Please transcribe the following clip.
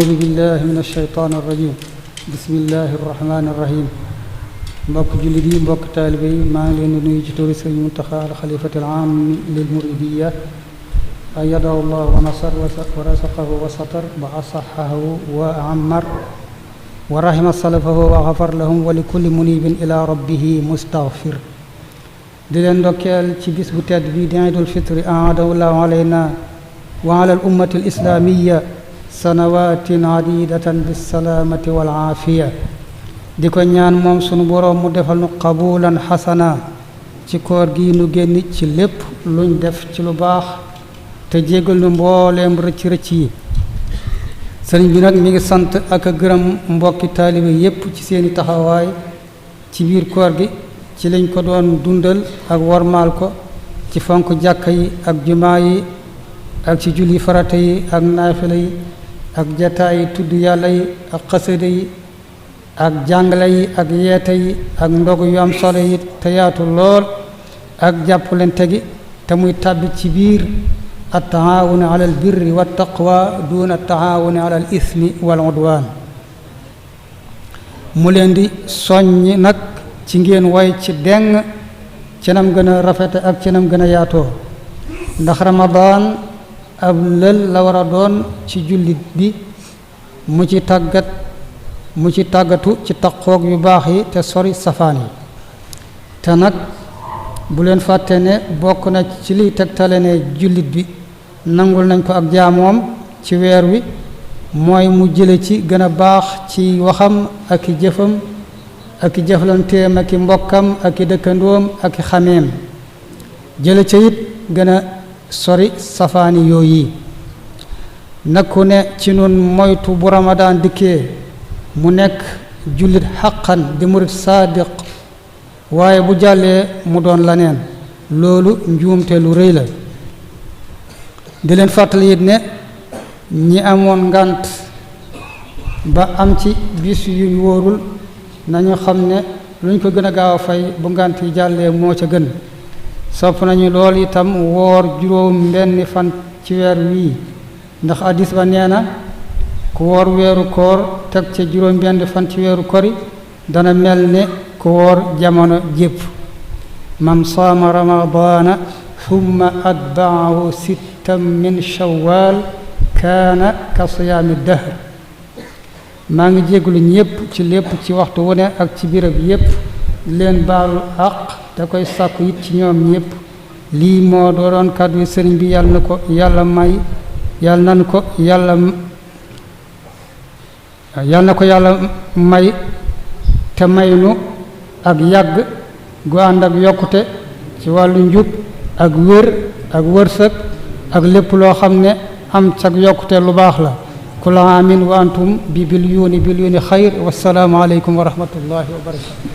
أعوذ بالله من الشيطان الرجيم بسم الله الرحمن الرحيم mbokk jullit yi mbokk taalibe yi maa ngi leen di nuyu ci turi Sëriñ Muntaxa al xalifati al aam lil muridiyya ayyadahu llah wa nasar wa rasaqahu wa satar wa asaxahu wa ammar wa rahima salafahu wa xafar lahum wa li kulli munibin ila rabbihi mustaghfir di leen ndokkeel ci bis bu tedd bi di Iidul Fitri aadahu llahu alayna wa ala al ummati al islamiyya sanawatin adidatan bisalaamati wal aafiya di ko ñaan moom sunu boroom mu defal nu qabulan xasana ci koor gi nu génn ci lépp luñ def ci lu baax te jégal nu mbooleem rëcc-rëcc yi sëriñ bi nag mi ngi sant ak a gërëm mbokki taalibe yépp ci seeni taxawaay ci biir koor gi ci lañ ko doon dundal ak wormaal ko ci fonk jàkka yi ak jumaa yi ak ci julli farata yi ak naafila yi ak jataay yi tudd yàlla yi ak xasida yi ak jàngale yi ak yeete yi ak ndogu yu am solo yi te yaatu lool ak jàppalante gi te muy tàbbi ci biir at-taawuni ala al birri wa taqwa duna at-taawuni ala al ismi wal udwan mu leen di soññ nag ci ngeen way ci deng ci nam gën a rafete ak ci nam gën a yaatoo ndax Ramadan ab lël la war a doon ci jullit bi mu ci tàggatu ci taqoog yu baax yi te sori safaan yi te nag bu leen fàtte ne bokk na ci liy tegtale ne jullit bi nangul nañ ko ak jaamoom ci weer wi mooy mu jële ci gën a baax ci waxam ak i jëfam ak i jëflanteem ak i mbokkam ak i dëkkandoom ak i xameem jële ca it gën a sori safaani yooyu nakku ne ci nun moytu bu Ramadan dikkee mu nekk jullit xaqan di murit saadiq waaye bu jàllee mu doon laneen loolu njuumte lu rëy la di leen fàttali it ne ñi amoon ngànt ba am ci bis yuñ wóorul nañu xam ne luñ ko gën a gaaw a fay bu ngànt yi jàllee moo ca gën sopp nañu lool itam woor juróom benni fan ci weer wii ndax hadiis ba nee na ku woor weeru koor teg ca juróom benn fan ci weeru kori dana mel ne ku woor jamono jépp man saama ramadaana thumma atbaahu sittan min shawwal kaana ka siyaami dahr maa ngi jégalu ñépp ci lépp ci waxtu wu ne ak ci béréb yépp leen baalu àq da koy sàkku it ci ñoom ñépp lii moo doon kàddu sëriñ bi yàlla na ko yàlla may yàlla nan ko yàlla may te may nu ak yàgg gu ànd ak yokkute ci wàllu njub ak wér ak wërsëg ak lépp loo xam ne am cag yokkute lu baax la kula amin wa antum bi bilyuni xayr wassalaamu aleykum wa rahmatullahi wa barakatu